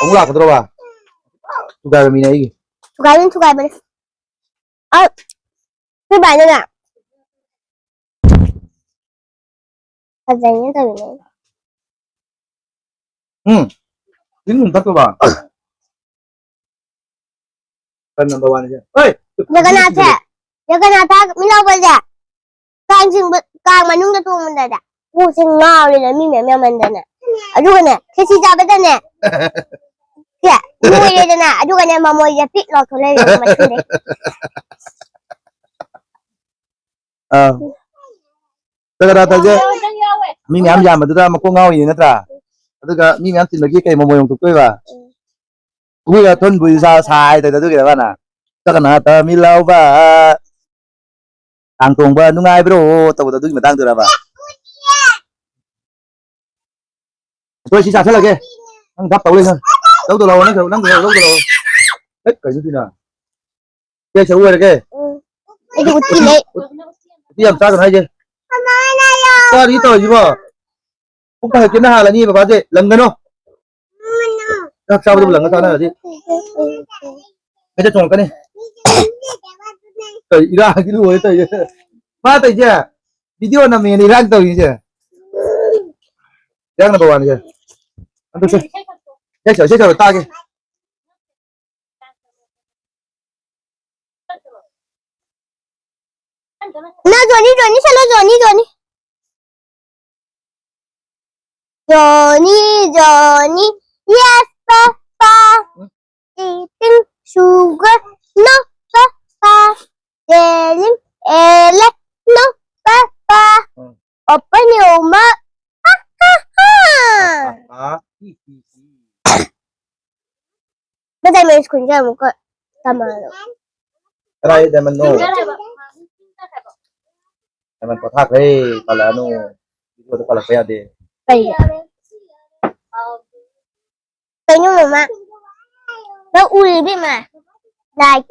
ꯑꯃꯨꯛ ꯂꯥꯛꯀꯗ꯭ꯔꯣꯕ? ꯊꯨꯒꯥꯏꯕ ꯃꯤꯅꯦ ꯑꯩꯒꯤ꯫ ꯊꯨꯒꯥꯏꯕꯅꯤ, ꯊꯨꯒꯥꯏꯕꯅꯤ꯫ ꯑ, ꯁꯤ ꯄꯥꯏꯗꯅ꯫ ꯐꯖꯩꯅꯦ ꯇꯧꯔꯤꯅꯦ꯫ ꯎꯝ꯫ ꯏꯁꯤꯡ ꯊꯛꯇꯣꯕ? ꯀꯔꯤ number one ꯁꯦ? ꯍꯣꯏ! ꯖꯒꯟꯅꯥꯊꯁꯦ, ꯖꯒꯟꯅꯥꯊ ꯃꯤꯠ ꯂꯥꯎꯕꯁꯦ, ꯀꯥꯡ ꯆꯤꯡꯕ, ꯀꯥꯡ ꯃꯅꯨꯡꯗ ꯇꯣꯡꯕꯗꯅꯦ, ꯀꯣꯛꯁꯦ ꯉꯥꯎꯔꯦꯅ ꯃꯤ ꯃꯌꯥꯝ ꯌꯥꯝꯃꯟꯗꯅ꯫ ꯑꯗꯨꯒꯅꯦ, ꯈꯦꯆꯤ ꯆꯥꯕꯗꯅꯦ, ꯁꯦ, ꯂꯣꯏꯔꯦꯗꯅ, ꯑꯗꯨꯒꯅꯦ, ꯃꯃꯣꯏꯁꯦ ꯄꯤꯛ ꯂꯥꯎꯊꯣꯛ ꯂꯩꯔꯦ ꯃꯊꯟꯗꯩ꯫ ꯑꯥ꯫ ꯖꯒꯟꯅꯥꯊꯁꯦ ꯃꯤ ꯃꯌꯥꯝ ꯌꯥꯝꯕꯗꯨꯗ ꯃꯀꯣꯛ ꯉꯥꯎꯔꯤꯅꯤ ꯅꯠꯇ꯭ꯔꯥ? ꯑꯗꯨꯒ ꯃꯤ ꯃꯌꯥꯝ ꯇꯤꯟꯕꯒꯤ ꯀꯩ ꯃꯃꯣꯏ ꯑꯃꯨꯛ ꯊꯣꯛꯇꯣꯏꯕ? ꯎꯝ꯫ ꯎꯏ ꯑꯊꯨꯟꯕꯨ ꯏꯁꯥ ꯁꯥꯏ ꯇꯧꯗꯣꯏꯗꯨ ꯀꯩꯗꯧꯕ ꯅꯪ? ꯁꯛꯀꯅꯥ ꯇꯥꯃꯤꯜ ꯂꯥꯎꯕ꯫ ꯀꯥꯡ ꯇꯣꯡꯕ ꯅꯨꯡꯉꯥꯏꯕ꯭ꯔꯣ ꯇꯧꯕꯗꯣ ꯑꯗꯨꯒꯤ ꯃꯇꯥꯡꯗꯨꯔꯕ? ꯑꯩꯈꯣꯏ ꯁꯤ ꯆꯥꯁꯜꯂꯒꯦ꯫ ꯅꯪ ꯚꯥꯞ ꯇꯧ ꯂꯩ ꯅꯪ꯫ ꯂꯧꯗꯣ ꯂꯥꯛꯑꯣ, ꯅꯪ ꯂꯧꯗꯣ ꯂꯥꯛꯑꯣ, ꯂꯧꯗꯣ ꯂꯥꯛꯑꯣ꯫ ꯍꯦꯠ, ꯀꯩꯅꯣ ꯁꯤꯅ? ꯀꯦꯛ ꯁꯔꯨꯛ ꯑꯣꯏꯔꯒꯦ? ꯎꯝ꯫ ꯑꯩꯗꯤ ꯎꯠꯇꯤ ꯂꯩ꯫ ꯎꯠꯇꯤ ꯌꯥꯝ ꯆꯥꯒꯅꯨ ꯍꯥꯏꯁꯦ꯫ ꯀꯔꯤ ꯇꯧꯔꯤꯁꯤꯕꯣ? ꯄꯨꯛ ꯊꯟꯒꯠꯀꯦꯅ ꯍꯥꯜꯂꯅꯤ ꯕꯕꯥꯁꯦ꯫ ꯂꯪꯒꯅꯣ꯫ ꯆꯥꯛ ꯆꯥꯕꯗꯕꯨ ꯂꯪꯉ ꯆꯥꯟꯅꯔꯗꯤ꯫ ꯃꯤꯗ ꯆꯣꯡꯉꯛꯀꯅꯤ꯫ ꯀꯩ ꯏꯔꯥꯡꯒꯤ ꯂꯣꯏꯔꯦ ꯇꯧꯔꯤꯁꯦ꯫ ꯃꯥ ꯇꯧꯔꯤꯁꯦ꯫ ꯚꯤꯗꯤꯑꯣ ꯅꯝꯃꯦꯅ ꯏꯔꯥꯡ ꯇꯧꯔꯤꯁꯦ꯫ ꯏꯔꯥꯡ number one ꯁꯦ꯫ ꯑꯗꯨ ꯁꯦ꯫ ꯏꯁꯩ ꯁꯛꯑꯣ, ꯏꯁꯩ ꯁꯛꯑꯣ, ꯇꯥꯒꯦ꯫ ꯅ ꯖꯣꯅꯤ, ꯖꯣꯅꯤ, ꯆꯠꯂꯣ, ꯖꯣꯅꯤ, ꯖꯣꯅꯤ꯫ Johnny, Johnny, yes, Papa. Eating sugar, no, Papa. Telling a lie, no, Papa. Open your mouth. Ha, ha, ha. ꯃꯇꯩ ꯃꯌꯦꯛ ꯁ꯭ꯀꯨꯜꯁꯦ ꯑꯃꯨꯛꯀ ꯇꯝꯃꯛꯑꯣ꯫ ꯀꯗꯥꯏ ꯗꯥꯏꯃꯟꯅꯣ? ꯗꯥꯏꯃꯟ ꯄꯣꯊꯥꯈ꯭ꯔꯦ, ꯄꯜꯂꯛꯑꯅꯨ꯫ ꯚꯤꯗꯤꯑꯣꯗ ꯄꯜꯂꯛꯄ ꯌꯥꯗꯦ꯫ ꯀꯩꯒꯤ? ꯀꯩꯅꯣ ꯃꯃꯥ? ꯅꯪ ꯎꯔꯤ ꯏꯕꯦꯝꯃ? Like.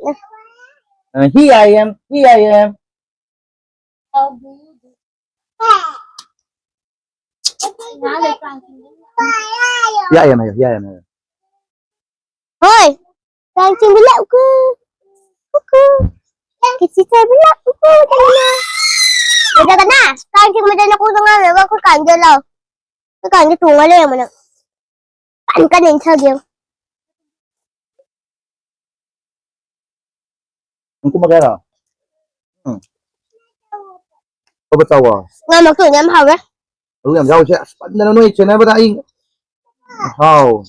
ꯑ, here I am, here I am. Here I am ꯍꯥꯏꯌꯣ, here I am ꯍꯥꯏꯌꯣ꯫ ꯍꯣꯏ, ꯀꯥꯡ ꯆꯤꯡꯕ ꯂꯥꯛꯎꯀꯣ꯫ ꯀꯨꯀꯨ꯫ ꯀꯤꯆꯤ ꯆꯥꯕ ꯂꯥꯛꯎꯀꯣ, ꯇꯧꯅ꯫ ꯂꯩꯖꯗꯅ, ꯀꯥꯡ ꯆꯤꯡꯕꯗ ꯅꯀꯣꯛꯇ ꯉꯥꯡꯅꯕ ꯑꯩꯈꯣꯏ ꯀꯥꯡꯗ ꯂꯥꯛꯑꯣ꯫ ꯑꯩꯈꯣꯏ ꯀꯥꯡꯗ ꯇꯣꯡꯉ ꯂꯩꯔꯝꯃꯣ ꯅꯪ꯫ ꯀꯟ ꯀꯟꯅ ꯏꯟꯊꯒꯦ꯫ ꯅꯪ ꯀꯨꯝꯃꯒꯦ ꯍꯥꯏꯔꯣ? ꯎꯝ꯫ ꯐꯕꯠ ꯆꯥꯎꯋꯣ꯫ ꯉꯥ ꯃꯀꯣꯏꯅ ꯌꯥꯝ ꯍꯥꯎꯋꯦ꯫ ꯃꯔꯨ ꯌꯥꯝ ꯌꯥꯎꯔꯤꯁꯦ꯫ ꯑꯁ, ꯄꯟꯗꯅ ꯅꯣꯏ ꯁꯦꯟꯅꯕꯗ ꯑꯩ꯫ ꯍꯥꯎ꯫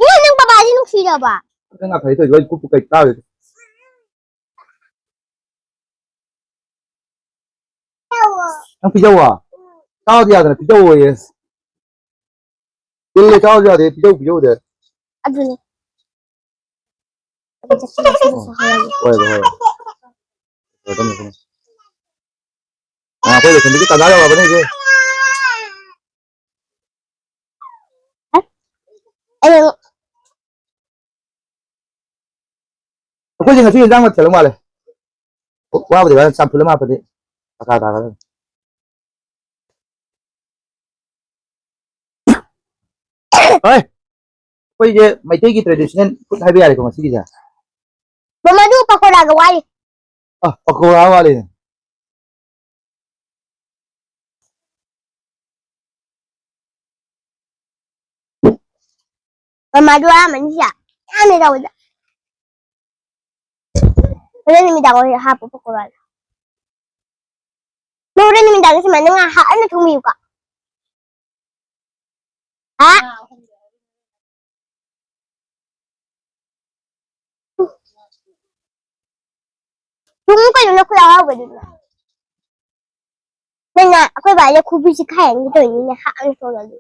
ꯏꯃꯥ, ꯅꯪ ꯕꯕꯥꯁꯤ ꯅꯨꯡꯁꯤꯔꯕ? ꯅꯪ ꯉꯥꯈꯩ ꯇꯧꯔꯤꯗꯣ ꯑꯩ ꯀꯨꯞꯄꯨ ꯀꯩ ꯆꯥꯔꯣꯏꯗ꯫ ꯅꯪ ꯄꯤꯖꯧꯋꯣ? ꯆꯥꯎꯗꯤ ꯌꯥꯗꯅ ꯄꯤꯖꯧꯋꯣꯌꯦ꯫ ꯏꯜꯂꯦ, ꯆꯥꯎꯗꯤ ꯌꯥꯗꯦ, ꯄꯤꯖꯧ, ꯄꯤꯖꯧꯗꯦ꯫ ꯑꯗꯨꯅꯤ꯫ ꯆꯠꯁꯤ, ꯆꯠꯁꯤ, ꯆꯠꯁꯤ, ꯍꯥꯏꯔꯒꯦ꯫ ꯍꯣꯏ, ꯍꯣꯏ, ꯍꯣꯏ꯫ ꯍꯣꯏ, ꯊꯝꯃꯦ, ꯊꯝꯃꯦ꯫ ꯑ, ꯑꯩꯈꯣꯏ ꯂꯣꯏꯁꯤꯟꯕꯒꯤ ꯇꯥꯟꯖꯥ ꯌꯧꯔꯕꯅꯦ, ꯏꯆꯦ꯫ ꯑꯩ ꯑꯩꯈꯣꯏꯁꯦ ꯉꯁꯤ ꯏꯟꯖꯥꯡ ꯃꯊꯦꯜ ꯑꯃ ꯃꯥꯜꯂꯦ꯫ ꯋꯥꯕꯨꯗꯤ ꯋꯥꯏ, ꯆꯝꯐꯨꯠ ꯑꯃ ꯍꯥꯞꯄꯗꯤ ꯄꯀꯥ ꯇꯥꯒꯗꯕꯅꯤ꯫ ꯍꯣꯏ, ꯑꯩꯈꯣꯏꯁꯦ ꯃꯩꯇꯩꯒꯤ traditional food ꯍꯥꯏꯕ ꯌꯥꯔꯦꯀꯣ ꯉꯁꯤꯒꯤꯁꯦ꯫ ꯃꯃꯥ, ꯑꯗꯨ ꯄꯀꯣꯔꯥꯒ ꯋꯥꯠꯂꯤ꯫ ꯑ, ꯄꯀꯣꯔꯥ ꯋꯥꯠꯂꯤ꯫ ꯃꯃꯥꯗꯨ ꯑꯥ ꯃꯅꯨꯡꯁꯤꯗ ꯌꯥꯝꯅ ꯇꯧꯕꯗ꯫ ꯍꯣꯔꯦꯟ ꯅꯨꯃꯤꯗꯥꯡ ꯑꯣꯏꯅ ꯍꯥꯞꯄꯨ ꯄꯀꯣꯔꯥꯗꯣ꯫ ꯅꯪ ꯍꯣꯔꯦꯟ ꯅꯨꯃꯤꯗꯥꯡꯗ ꯁꯨꯃꯥꯏꯅ ꯉꯥ ꯍꯥꯞꯅ ꯊꯣꯡꯕꯤꯌꯨꯀꯣ꯫ ꯍꯥ? ꯊꯣꯡꯉꯨ ꯀꯩꯅꯣ, ꯅꯈꯨꯠ ꯑꯍꯥꯎꯕꯗꯨꯅ꯫ ꯅꯪꯅ ꯑꯩꯈꯣꯏ ꯕꯥꯅ ꯈꯨꯕꯤ ꯆꯤꯛꯈꯥꯏꯍꯟꯒꯦ ꯇꯧꯔꯤꯅꯤꯅꯦ, ꯍꯥꯞꯅ ꯊꯣꯡꯉꯗꯤ꯫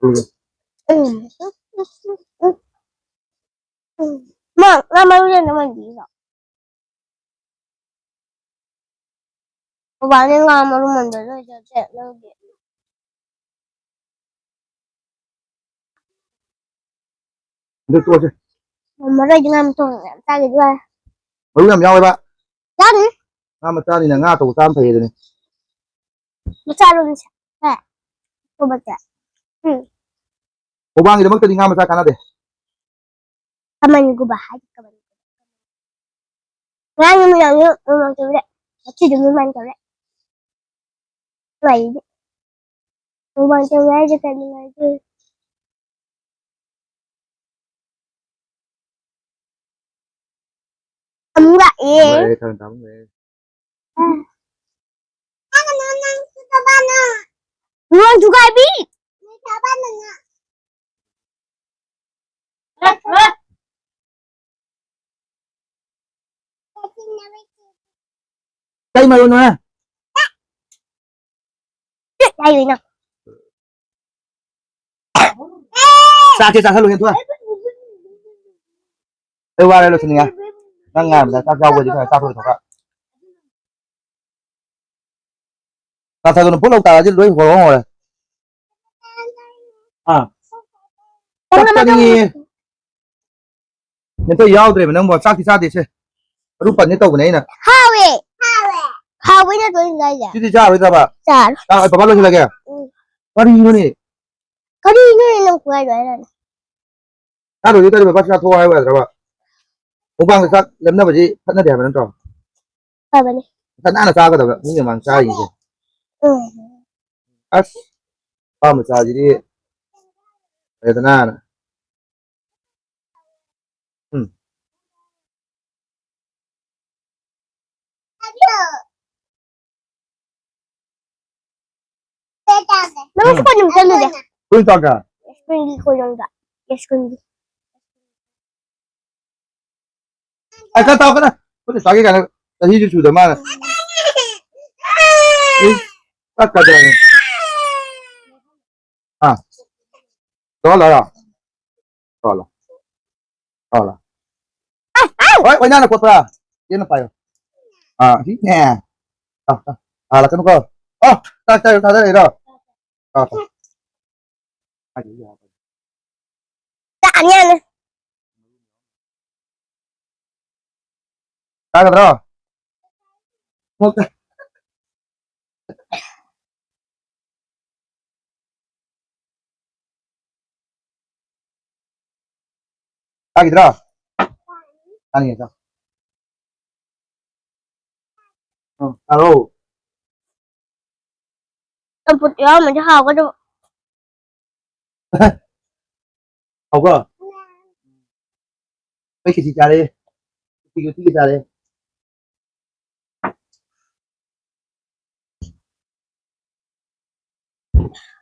ꯎꯝ꯫ ꯎꯝ꯫ ꯃꯥ, ꯉꯥ ꯃꯔꯨ ꯂꯩꯅ ꯃꯟꯕꯤꯔꯣ? ꯕꯕꯥꯅ ꯉꯥ ꯃꯔꯨ ꯃꯟꯕꯗꯣ ꯑꯩ ꯆꯥꯖꯩ, ꯂꯧꯗꯦ꯫ ꯑꯗꯨ ꯇꯣꯛꯑꯁꯦ꯫ ꯉꯝꯃꯔꯣꯏꯗꯤ ꯉꯥ ꯃꯇꯣꯡ ꯌꯥꯝ ꯆꯥꯒꯤꯗꯤ ꯋꯥꯏ꯫ ꯃꯔꯨ ꯌꯥꯝ ꯌꯥꯎꯋꯦꯕ꯫ ꯆꯥꯅꯤ꯫ ꯉꯥ ꯃꯆꯥꯅꯤꯅ ꯉꯥ ꯑꯆꯧꯕ ꯆꯥꯕꯅ ꯐꯩ ꯑꯗꯨꯅꯤ꯫ ꯃꯆꯥꯔꯣ ꯃꯁꯦ? ꯍꯦ꯫ ꯀꯣꯕꯛꯇ꯫ ꯎꯝ꯫ ꯃꯨꯛꯕꯥꯡꯒꯤꯗꯃꯛꯇꯗꯤ ꯉꯥ ꯃꯆꯥ ꯀꯥꯟꯅꯗꯦ꯫ ꯀꯃꯟꯒꯨꯝꯕ ꯍꯥꯏꯗꯤ ꯀꯃꯟ꯫ ꯉꯔꯥꯡꯒꯤ ꯃꯌꯥꯝꯗꯨ ꯃꯃꯥꯡ ꯇꯧꯔꯦ꯫ ꯉꯁꯤꯗꯤ ꯃꯃꯥꯡ ꯇꯧꯔꯦ꯫ ꯅꯨꯡꯉꯥꯏꯔꯤꯗꯤ꯫ ꯃꯃꯥꯡ ꯇꯧꯔꯦ ꯍꯥꯏꯁꯦ ꯀꯩ ꯅꯨꯡꯉꯥꯏꯗꯣꯏ? ꯑꯃꯨꯛ ꯂꯥꯛꯑꯦ꯫ ꯑꯃꯨꯛ ꯂꯥꯛꯑꯦ, ꯊꯥꯕꯜ ꯊꯥꯕ ꯑꯃꯨꯛ ꯂꯥꯛꯑꯦ꯫ ꯑ꯫ ꯅꯪ ꯊꯨꯒꯥꯏꯕꯤ꯫ ꯀꯩ ꯃꯔꯨꯅꯣ? ꯍꯥꯏꯌꯨ ꯏꯅꯥꯎ꯫ ꯆꯥꯛꯁꯦ ꯆꯥꯁꯜꯂꯨ, ꯍꯦꯟꯊꯣꯛ꯫ ꯑꯩ ꯋꯥꯔꯦ, ꯂꯣꯏꯁꯤꯟꯅꯤꯡꯉꯥꯏ꯫ ꯅꯪ ꯉꯥꯏꯕꯗ ꯆꯥꯛ ꯆꯥꯎꯕꯗꯤ ꯈꯔ ꯆꯥꯊꯣꯛ ꯊꯣꯛꯑ꯫ ꯅꯥꯊꯗꯨꯅ ꯄꯨꯂꯧ ꯇꯥꯔꯗꯤ ꯂꯣꯏ ꯍꯣꯔꯣ ꯍꯣꯔꯦ꯫ ꯑꯥ꯫ ꯆꯥꯛ ꯆꯥꯅꯤꯡꯉꯦ꯫ ꯅꯦꯇꯣ ꯌꯥꯎꯗ꯭ꯔꯦꯕ ꯅꯪꯕꯣ, ꯆꯥꯛꯇꯤ ꯆꯥꯗꯦꯁꯦ꯫ ꯃꯔꯨ ꯄꯟꯒꯦ ꯇꯧꯕꯅꯦ ꯑꯩꯅ꯫ ꯍꯥꯎꯋꯦ꯫ ꯍꯥꯎꯋꯦ꯫ ꯍꯥꯎꯕꯩ ꯅꯠꯇ꯭ꯔꯣ ꯑꯩꯅ ꯆꯥꯏꯁꯦ? ꯁꯤꯗꯤ ꯆꯥꯔꯣꯏꯗꯕ? ꯆꯥꯔꯣꯏ꯫ ꯆꯥ-, ꯑꯩ ꯕꯕꯥ ꯂꯣꯏꯁꯤꯜꯂꯒꯦ꯫ ꯎꯝ꯫ ꯀꯔꯤꯅꯣꯅꯦ? ꯀꯔꯤꯅꯣꯅꯦ ꯅꯪ ꯈꯨꯍꯥꯏꯗꯣ ꯍꯥꯏꯔꯛꯑꯅꯤ? ꯆꯥꯗꯣꯏꯗꯤ ꯀꯔꯤ ꯕꯕꯥ ꯆꯥꯊꯣꯛꯑꯣ ꯍꯥꯏꯌꯨ ꯌꯥꯗ꯭ꯔꯕ? ꯃꯨꯛꯕꯥꯡꯗ ꯆꯥꯛ ꯂꯦꯝꯅꯕꯁꯤ ꯐꯠꯅꯗꯦ ꯍꯥꯏꯕ ꯅꯠꯇ꯭ꯔꯣ? ꯐꯕꯅꯤ꯫ ꯆꯥꯛ ꯅꯥꯟꯅ ꯆꯥꯒꯗꯕ ꯃꯤ ꯃꯃꯥꯡ ꯆꯥꯔꯤꯁꯦ꯫ ꯎꯝ꯫ ꯑꯁ, ꯅꯨꯄꯥ ꯃꯆꯥꯁꯤꯗꯤ ꯂꯩꯗꯅ꯫ ꯎꯝ꯫ ꯅꯪ ꯎꯝ꯫ ꯁ꯭ꯀꯨꯜ ꯑꯗꯨꯝ ꯆꯠꯂꯨꯗꯦ꯫ ꯁ꯭ꯀꯨꯜ ꯆꯠꯀꯦ? ꯌꯥꯏꯁ꯭ꯀꯨꯜꯒꯤ ꯈꯣꯏꯔꯣꯝꯗ꯫ ꯌꯥꯏꯁ꯭ꯀꯨꯜꯒꯤ꯫ ꯑꯩ ꯈꯔ ꯇꯧꯔꯛꯀꯅꯨ꯫ ꯑꯩꯈꯣꯏ ꯂꯩꯁꯥꯕꯤ ꯀꯥꯏꯅ ꯆꯍꯤꯁꯨ ꯁꯨꯗ ꯃꯥꯅ꯫ ꯏ, ꯇꯠꯀꯗ꯭ꯔꯅꯦ꯫ ꯑꯥ꯫ ꯇꯧꯍꯜꯂꯣ ꯍꯥꯏꯔꯣ? ꯇꯧꯍꯜꯂꯣ꯫ ꯇꯧꯍꯜꯂꯣ꯫ ꯍꯣꯏ, ꯑꯣꯏꯅꯥꯅ ꯈꯣꯠꯄ꯭ꯔꯥ? ꯆꯦꯅ ꯄꯥꯏꯌꯣ꯫ ꯑꯥ, ꯁꯤꯅꯦ꯫ ꯑꯥ, ꯑꯥ, ꯍꯥꯜꯂꯛꯀꯅꯨꯀꯣ꯫ ꯑꯣ, ꯆꯥꯛ ꯆꯥꯛ ꯊꯥꯗꯔꯛꯏꯔꯣ? ꯑꯥ, ꯑꯥ꯫ ꯌꯥꯅꯤ, ꯌꯥꯅꯤ꯫ ꯇꯥꯒꯗ꯭ꯔꯣ? ꯇꯥꯈꯤꯗ꯭ꯔꯣ? ꯇꯥꯅꯤꯡꯉꯦ, ꯇꯥꯎ꯫ ꯎꯝ, ꯇꯥꯔꯣ꯫ ꯆꯝꯐꯨꯠ ꯌꯥꯎꯔꯝꯃꯗꯤ ꯍꯥꯎꯒꯗꯕ꯫ ꯍꯥꯎꯕ꯭ꯔꯣ? ꯑꯩ ꯈꯦꯆꯤ ꯆꯥꯔꯦ꯫ ꯈꯦꯆꯤꯒ ꯎꯇꯤꯒ ꯆꯥꯔꯦ꯫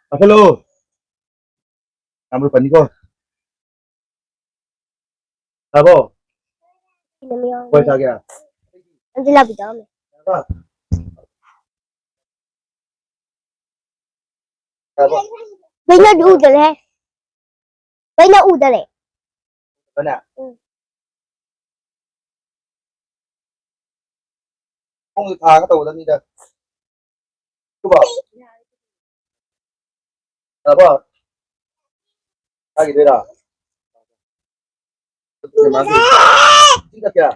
ꯆꯥꯁꯜꯂꯣ꯫ ꯌꯥꯝ ꯄꯟꯅꯤꯀꯣ꯫ ꯇꯥꯕꯣ? ꯀꯣꯏ ꯆꯥꯒꯦ? ꯅꯪꯗꯤ ꯂꯥꯛꯄꯤꯗꯧꯔꯝꯃꯦ꯫ ꯀꯩꯅꯣꯗꯤ ꯎꯗꯔꯦ꯫ ꯀꯩꯅꯣ ꯎꯗꯔꯦ꯫ ꯎꯝ꯫ ꯈꯣꯡꯁꯦ ꯊꯥꯔꯒ ꯇꯧꯒꯗꯕꯅꯤꯗ꯫ ꯁꯤꯕꯣ? ꯌꯥꯔꯕꯣ? ꯍꯥꯏꯈꯤꯗꯣꯏꯔꯣ? ꯁꯤ ꯀꯌꯥ?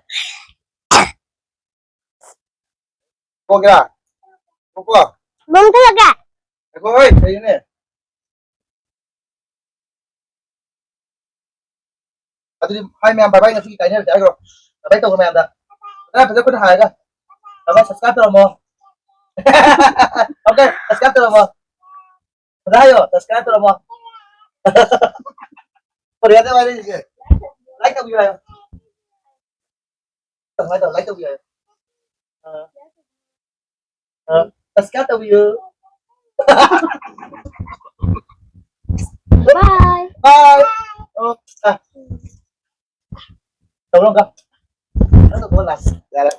ꯀꯣꯛ ꯀꯌꯥ? ꯀꯣꯛ ꯀꯣ? ꯕꯣꯝ ꯊꯤꯜꯂꯛꯀꯦ꯫ ꯉꯥꯏꯈꯣ, ꯍꯣꯏ, ꯀꯩꯅꯣꯅꯦ? ꯑꯗꯨꯗꯤ ꯍꯥꯏ ꯃꯌꯥꯝ, bye bye, ꯉꯁꯤꯒꯤ ꯀꯥꯏꯅꯔꯁꯦ ꯍꯥꯏꯈ꯭ꯔꯣ꯫ Bye bye ꯇꯧꯈ꯭ꯔꯣ ꯃꯌꯥꯝꯗ꯫ ꯐꯖꯅ, ꯐꯖꯅ ꯈꯨꯠ ꯍꯥꯏꯔꯒ꯫ Bye bye, subscribe ꯇꯧꯔꯝꯃꯣ꯫ Okay, subscribe ꯇꯧꯔꯝꯃꯣ꯫ ꯐꯖꯅ ꯍꯥꯏꯌꯣ, subscribe ꯇꯧꯔꯝꯃꯣ꯫ ꯀꯣꯔꯤꯌꯥꯗ ꯋꯥꯔꯤꯁꯦ꯫ Like ꯇꯧꯕꯤꯌꯨ ꯍꯥꯏꯌꯣ꯫ ꯀꯃꯥꯏꯅ ꯇꯧ? Like ꯇꯧꯕꯤꯌꯨ ꯍꯥꯏꯌꯣ꯫ ꯑ, ꯑ, subscribe ꯇꯧꯕꯤꯌꯨ꯫ Bye. Bye. ꯑꯣ, ꯑ꯫ ꯇꯧꯔꯣ, ꯑꯪꯀ꯫ ꯅꯪ ꯇꯧꯊꯣꯛꯑꯣ, ꯂꯥꯁ꯫ ꯌꯥꯔꯦ꯫